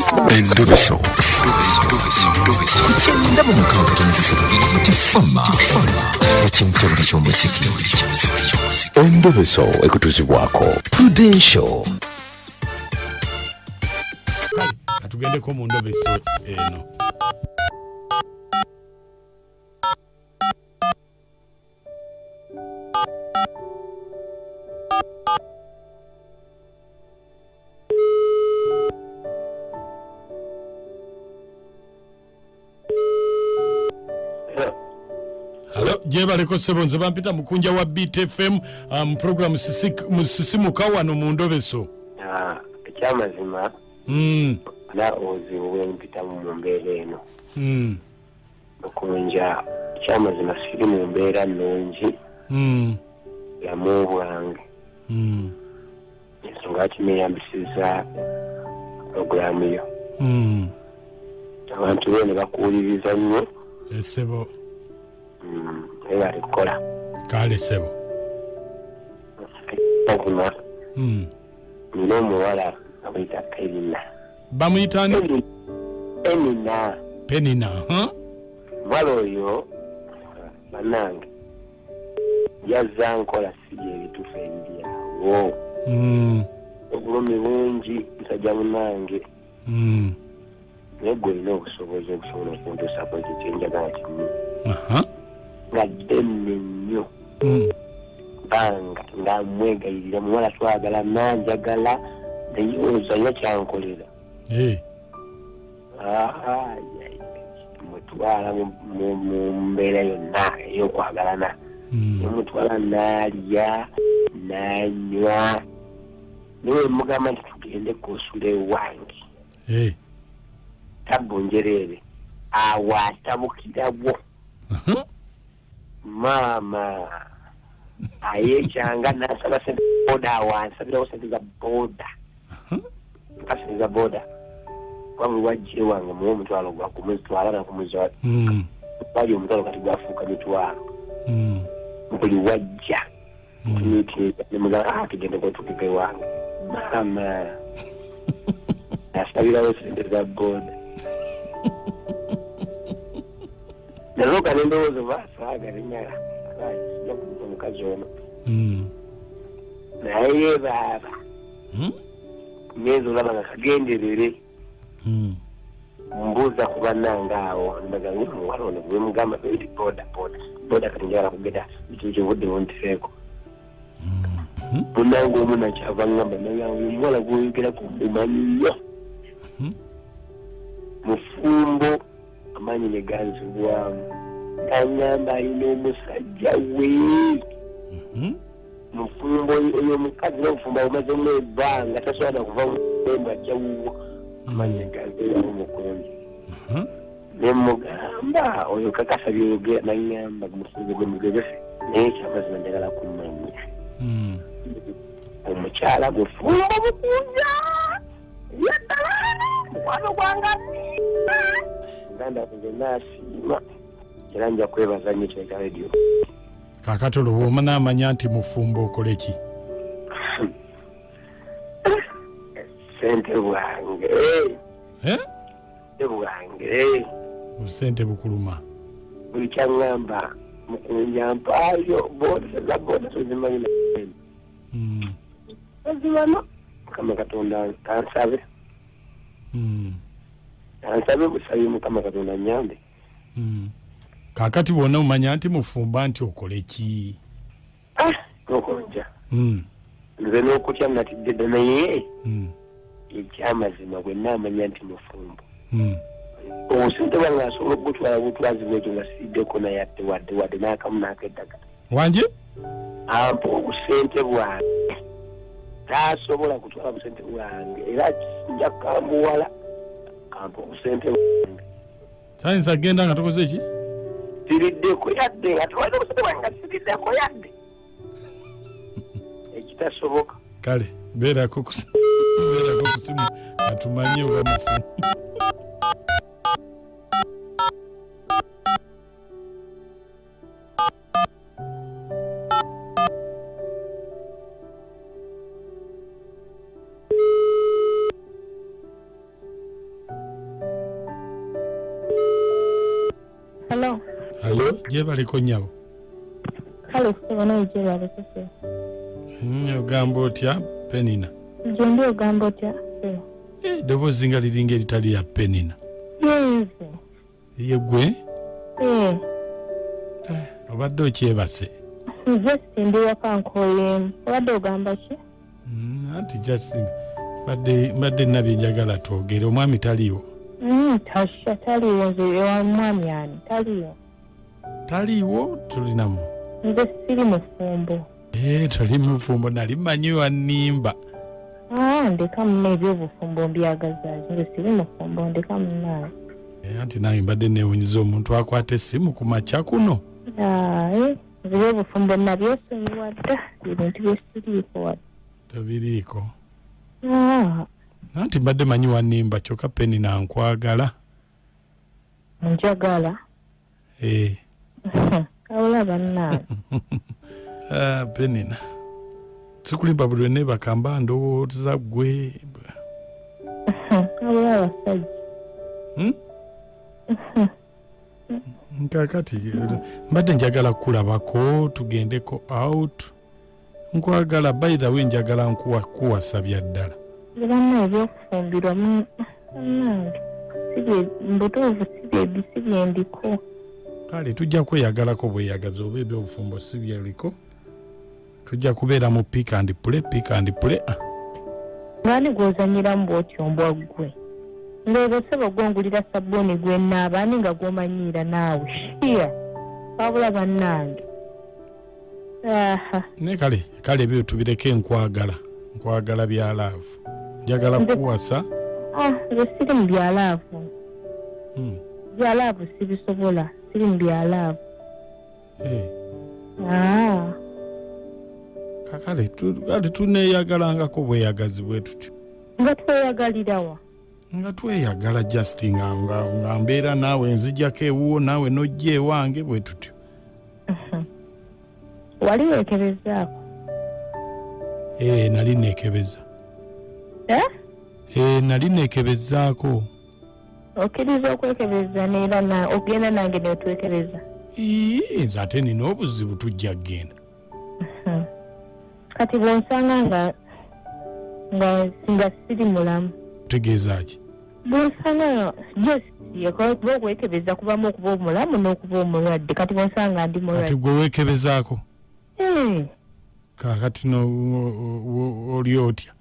Endobeso. Ku 96 BT Fama ekintobuli ky'omuziki. Endobeso ekutuzibwako Prudential. Kale katugendeko mu ndobeso eno. Halo, gyebaleko ssebo, nze bampita mukunja wa Beat FM program musisimuka wano mu ndobeso. Ah, ekyamazima na obuzibu bwempitamu mu mbeera eno. Mukunja, ekyamazima siri mu mbeera nnungi bulamu bwange. Ensonga lwaki neeyambisizza puroguraamu yo, abantu beeno bakuwuliriza nnyo. Esebo. Naye bali kukola. Kale sebo. Mazima, nina omuwala bamuyita Elina. Bamuyita ani? Enina. Penina, huh? Omuwala oyo bannange yazza nkola si byebituufu ebiri awo. Obulumi bungi musajja munange. Naye gwe olina obusobozi obusobola okuntuusako ekyo kyenjagala kinyi. Nga ddene nnyo. Banga nga mwegayirira muwala twagala nanjagala naye oza alina kyankolera. Ah, mutwala mu mbeera yonna ey'okwagalana. Nemutwala n'alya n'anywa naye mugamba nti tugende kusula ewange. Tabbu njereere awo atabukirawo. Maama ayekyanga nasaba sente boda, awo ansabirawo sente za boda. Mpa sente za boda kuba buli wajja ewange muwe omutwalo gwakumuzitwala nakumuzwa. Wali omutwalo kati gwafuuka mitwalo. Buli wajja nemugamba, "Ah, tugende kwetukika ewange." Maama asabirawo sente za boda. Nalooka nendowooza oba asaaga nenyala sijja kuuza omukazi ono. Naye baaba ngenza olaba nga kagenderere. Mbuuza ku bannange awo ndaga omuwala ono bwemugamba nti boda boda boda kati njagala kugenda kivudde buntiseeko. Munnange omu nakyava ngamba naye oyo omuwala gwoyogerako mumanyi nnyo. Mufumbo. Amaanyi ne ganzibwamu gangamba alina omusajja we. Mufumbo oyo omukazi n'obufumbo abumazemu ebbanga, tasobola nakuva mumba ajja wuwo. Amaanyi ne ganzibwamu mukundi nemugamba oyo kakasa byoyogera nanyamba mufumbo gwe mugezese naye ekyamazima njagala kumanya. Omukyala mufumbo mukunja yaddala mukwano gwange muganda wange nasiima era nja kwebaza nnyo kino kya radio. Kakati olwo bw'onaamanya nti mufumbo okole ki? Sente bwange. Eh? Sente bwange. Obusente bukuluma. Buli kyaŋŋamba mukunja mpaayo boda za boda tozimanyi. Ozibano Mukama Katonda kansabe. Kansabe busabi Mukama Katonda nyambe. Kakati bwona omanya nti mufumba nti okole ki? Ah, mukunja. Nze n'okutya natidde dda naye ekyamazima bwe naamanya nti mufumbo. Obusente bwange asobola okubutwala butwazi bwekyo nga siriddeko naye adde wadde wadde n'akamu n'akeddagala. Wangi? Ampa obusente bwange tasobola kutwala busente bwange era nja kambuwala ampa obusente bwange. Sayinza genda nga tokoze ki? Siriddeko yadde atwala obusente bwange nga siriddeko yadde ekitasoboka. Kale beerako kusimu atumanye oba mufumbo. Gyebaleko nnyabo. Kale ssebo, naye gyebaleko ssebo. Ogamba otya, Penina? Gyendi, ogamba otya ssebo? Eddoboozi nga liringa eritali ya Penina. Yenze. Ye gwe? Eh. Obadde okyebase? Just ndi waka, nkoyeemu. Obadde ogamba ki? Anti just mbadde nabye njagala twogere. Omwami taliiwo? Tasha taliiwo. Nze ewa mwami ani taliiwo. Taliiwo, tulinamu. Nze siri mufumbo. Eh, toli mufumbo? Nali mmanyi wannimba. Ah, ndeka munna, ebyobufumbo mbyagazaaki? Nze siri mufumbo, ndeka munnaye. Eh, anti nange mbadde neewunyiza omuntu akwata essimu ku makya kuno. Ah, eh, nze ebyobufumbo nabyesonyiwa dda, ebintu byesiriiko wadde. Tobiriiko? Ah. Anti mbadde manyi wannimba, kyokka Penina nkwagala. Njagala? Eh. Awula bannange. Ah, Penina, sikulimba, buli lwe neebaka mba ndowooza ggwe. Awula abasajja. Kakati mbadde njagala kukulabako, tugendeko out. Nkwagala, by the way, njagala kuwasa bya ddala. Nze banna ebyokufumbirwa bannange sibye mbutuufu, sibyendiko. Kale tujja kweyagalako bweyagaza, oba ebyobufumbo si byeliko, tujja kubeera mu pick and play, pick and play. Ah, Ngani gw'ozanyiramu bw'otyo, mbwa ggwe? Ndowooza ssebo gwongulira sabbuuni gwe naaba, ani nga gw'omanyiira naawe shiya. Wabula bannange, aha. Ne kale ebyo tubireke. Nkwagala, nkwagala bya love, njagala kuwasa. Ah, nze siri mu bya love. Bya love sibisobola, siri mu bya love. Eh, Ah. Kakale kale tuneeyagalangako bweyagazi bwe tutyo. Nga tweyagalirawa? Nga tweyagala just nga mbeera naawe, nzijjako ewuwo, naawe n'ojja ewange, bwe tutyo. Wali weekebezaako? Eh, nali neekebeza. Eh? Eh, nali neekebezaako. Okkiriza okwekebeza neera ogenda nange netwekebeza? Ii, nze ate nina obuzibu? Tujja kgenda. Kati bwonsanga nga siri mulamu? Tegeeza ki? Bwonsanga just kuba okwekebeza kubamu okuba omulamu n'okuba omulwadde. Kati bwonsanga ndi Kati mulwadde? gwe weekebezaako? Eh, Kakati no oli otya?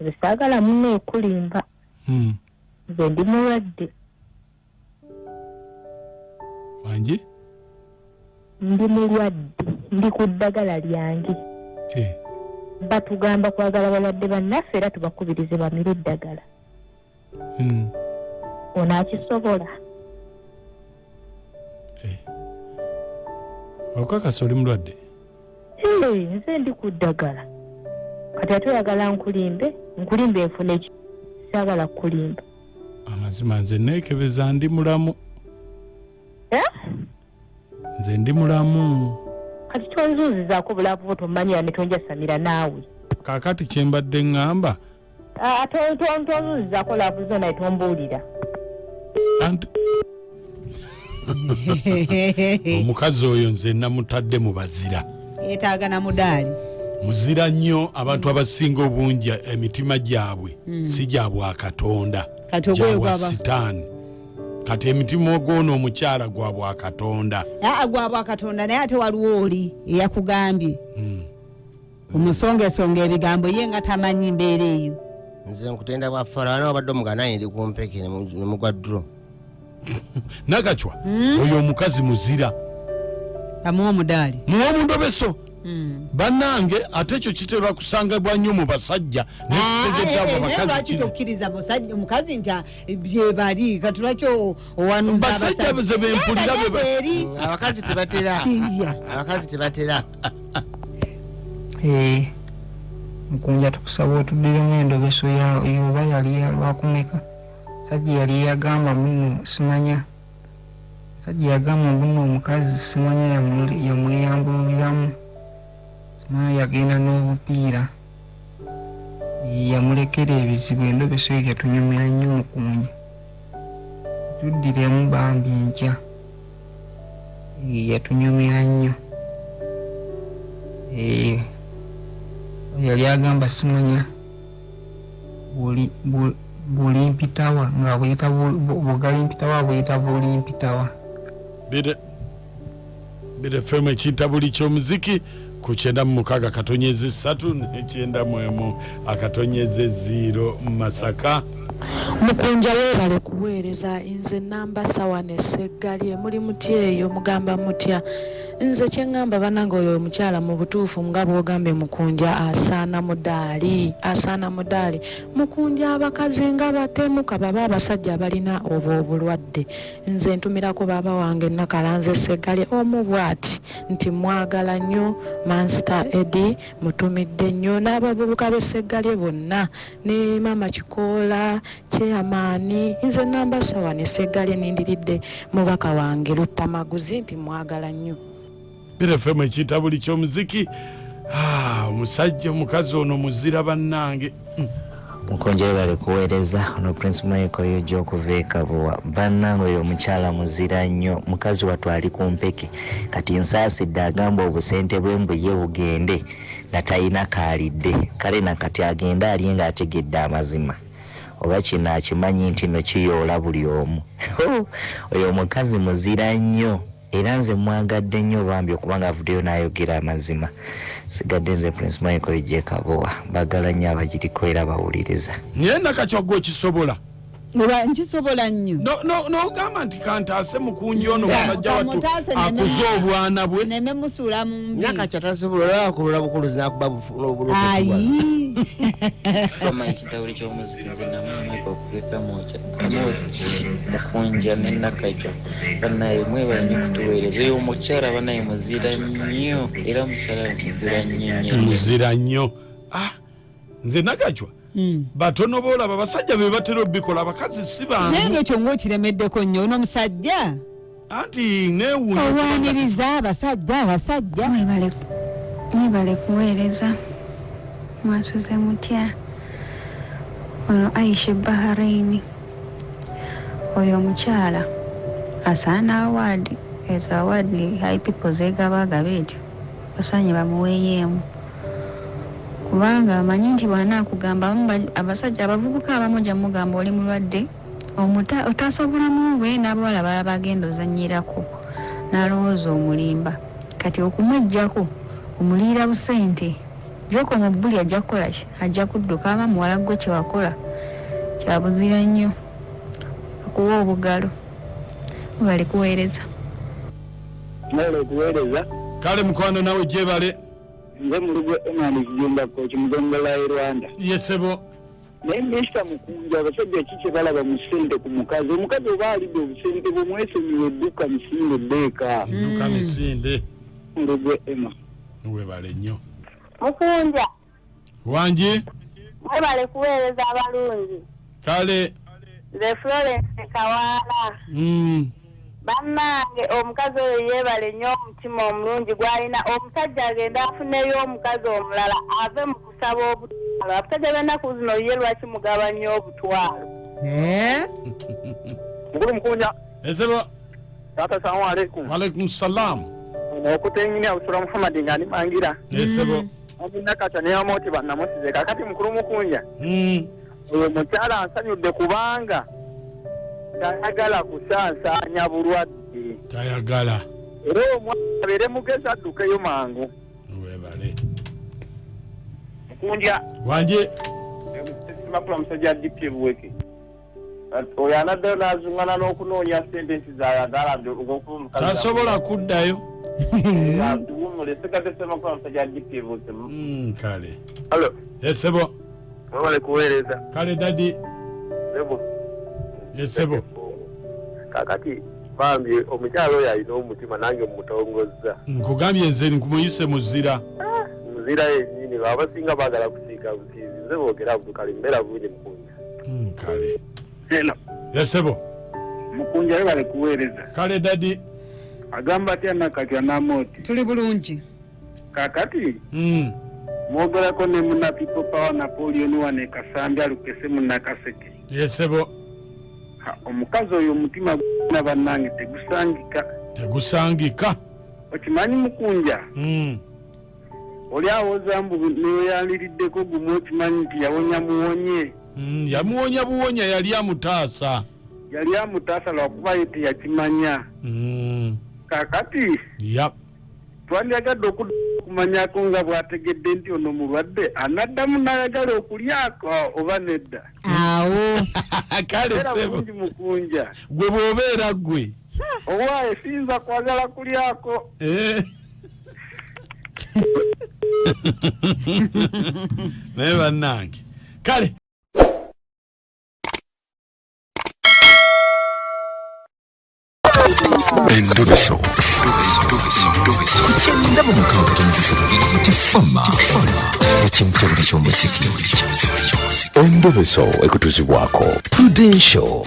Nze saagala munno okulimba. Nze ndi mulwadde. Wangi? Ndi mulwadde, ndi ku ddagala lyange. Eh, Batugamba kwagala balwadde bannaffe era tubakubirize bamire eddagala. Onaakisobola? Eh. Okakasa oli mulwadde? Eh, nze ndi ku ddagala. Kati ate oyagala nkulimbe? Nkulimbe nfune ki? Saagala kukulimba. Amazima nze neekebeza, ndi mulamu. Eh? Nze ndi mulamu. Kati tonzuuzizaako bulavu bwo, tomanyira ne tonjasamira naawe. Kaakati kyembadde ŋŋamba Ah, tonzuuzizaako love zo, naye tombuulira. Anti omukazi oyo nze namutadde mu bazira. Yeetaaga na mudaali. Muzira nnyo. Abantu abasinga obungi emitima gyabwe si gya bwakatonda. Kati ogwoyo gya bwa sitaani. Kati emitima ogwona omukyala gwa bwakatonda. Aa, gwabwa Katonda, naye ate waliwo oli eyakugambye omusongesonga ebigambo, ye nga tamanyi mbeera eyo. Nze nkutenda bwa fala obadde omugana ndi ku mpeke nemugwa draw. Nakacwa, oyo omukazi muzira. Amuwa omudaali. Muwa omundobeso. Bannange, ate ekyo kitera kusangibwa nnyo mu basajja, nesitegedde abo abakazi Lwaki tokkiriza omukazi nti bye bali? Kati lwaki owanuza? Basajja ze bempulira eri. Abakazi tebatera. Iya. Abakazi tebatera. Eh, Mukunja, tukusaba otuddiremu endobeso yoba yali ya lwakumeka. Sajja yali yagamba muno, simanya sajja yagamba muno omukazi, simanya yamweyambuliramu, simanya yagenda n'obupiira, yamulekera ebizibu. Endobeso eyo yatunyumira nnyo, Mukunja. Gituddiremu bambi enkya. Eh, yatunyumira nnyo. Eh, yali agamba simanya bulimpitawa nga buyita bugalimpitawa buyita bulimpitawa. Bire FM ekintabuli ky'omuziki ku 96.3 ne 91.0 Masaka. Mukunja weebale kuweereza nze Nambasa wano e Seggalye muli mutya eyo mugamba mutya nze kye ŋŋamba banange oyo omukyala mu butuufu nga bw'ogambye Mukunja asaana mudaali asaana mudaali Mukunja abakazi nga batemu kababe abasajja abalina obwo obulwadde Nze ntumirako baaba wange Nakalanze Ssegalye omu bwati nti mmwagala nnyo, Manster Eddie mutumidde nnyo n'abavubuka b'e Ssegalye bonna ne maama Kikoola, Chairman, nze Nambasa wano e Ssegalye nindiridde mubaka wange Luttamaguzi nti mmwagala nnyo. Bira FM ekintabuli ky'omuziki. Ah, omusajja omukazi ono muzira bannange. Mukunja webale kuwereza ono Prince Michael ujja okuva e Kabowa banange oyo omukyala muzira nnyo mukazi wattu ali ku mpeke kati nsaasidde agamba obusente bwe mbu ye bugende nga talina kaalidde kale nakati agende alye nga ategedde amazima oba kino akimanyi ntino kiyoola buli omu hoo oyo omukazi muzira nnyo. Era nze mwagadde nnyo bambi okubanga avuddeyo nayogera amazima. Nsigadde nze Prince Michael J Kabowa. Mbagala nnyo abagiriko era abawuliriza. Naye Nakachwa gwe okisobola? Oba nkisobola nnyo. Nogamba nti kantaase mukunji ono musajja wattu akuze obwana bwe. Neme musuula mu mbi. Nakachwa tasobola olaba kulula bukuluzi nakuba Ayi. Wama ekitawuli ky'omuziki nze namanya Michael Kuleeta Mwokya Amooti Mukunja ne Nakajwa banaye mwebale nnyo kutuweereza oyo omukyala banaye muzira nnyo era mukyala muzira nnyo nnyo nnyo. Muzira nnyo. Ah, nze Nakajwa batono boolaba basajja be batera obikola abakazi si bangu. Naye ng'ekyo ng'okiremeddeko nnyo ono omusajja. Anti newuunya. Olwaniriza abasajja abasajja. Mwebale mwebale kuweereza mwasuze mutya ono Aisha e Bahrain oyo omukyala asaana award ezo award high people zegabagaba etyo basaanye bamuweeyo emu kubanga amanyi nti bwanaakugamba abamu abasajja abavubuka abamu ojja mugamba oli mulwadde Omuta otaasa bulamu bwe n'abawala b'aba agenda ozannyirako n'alowooza omulimba. Kati okumweggyako omuliira busente. Gy'okoma obbulya ajja kukola ki? Ajja kudduka aba muwala ggwe kye wakola kya buzira nnyo. Akuwe obugalo. Mwebale kuweereza. Mwebale kuweereza. Kale mukwano nawe gyebale. Nze Mulugwe Emmanuel Kijumba Kooki Mugongola e Rwanda. Ye ssebo. Naye Mister Mukunja abasajja ki kyebalaba mu sente ku mukazi? Omukazi oba alidde obusente bwo mwesonyiwe dduka misinde dda eka. Dduka misinde. Mulugwe Emma. Webale nnyo. Mukunja. Wangi. Mwebale kuweereza abalungi. Kale. Nze Florence Kawaala. Bannange omukazi oyo yeebale nnyo omutima omulungi gwalina omusajja agende afuneyo omukazi omulala ave mu kusaba obutwalo abasajja b'ennaku zino ye lwaki mugaba nnyo obutwalo. Mukulu Mukunja. Esebo. Taata salamu alaikum. Walaikum salam. Okuta engineer Busura Muhammad nga ndi Mangira. Esebo. Ombi Nakacha ne Amooti bannamusize kakati mukulu Mukunja. Oyo mukyala ansanyudde kubanga tayagala kusansaanya bulwadde. Tayagala. Era omwana abeere mugezi addukeyo mangu. Webale. Mukunja. Wanje. Makula musajja DP Buweke. Oyo anaddayo n'azungana n'okunoonya ssente nti zayagala olw'okuba omukazi. Tasobola kuddayo. Atuwummule sigadde Ssemakula musajja DP Buweke. Kale. Hello. Esebo. Webale kuweereza. Kale daddy. Sebo. Esebo. Kakati bambi omukyala oyo alina omutima nange mutongozza. Nkugambye nze nkumuyise muzira. Muzira yennyini abasinga baagala kusiika busiizi nze boogera kale mbeera bulungi mukunja. Kale. Sena. Esebo. Mukunja webale kuweereza. Kale daddy. Agamba atya Nakatya n'Amooti? Tuli bulungi. Kakati mwogerako ne muna People Power Napoleon wano e Kasambya Lukese mu Nakaseke. Yesebo. Ha, omukazi oyo omutima guna bannange tegusangika. Tegusangika. Okimanyi mukunja, oli awoza mbu neweyanliriddeko gumu, okimanyi nti yawonya muwonye. Yamuwonya buwonya, yali amutaasa. Yali amutaasa lwakuba ye teyakimanya. Kakati twandyagadde okudda okumanyako nga bw'ategedde nti ono mulwadde, anaddamu n'ayagala okulyako oba nedda. Awo. Kale. Era sebo. bulungi mukunja. Gwe bw'obeera gwe. Owaaye siyinza kwagala kulyako. Eh. Naye bannange, kale. Endobeso ku 96.3 Tifama ekimtebuli ky'omuziki. Endobeso ekutuzibwako Prudential.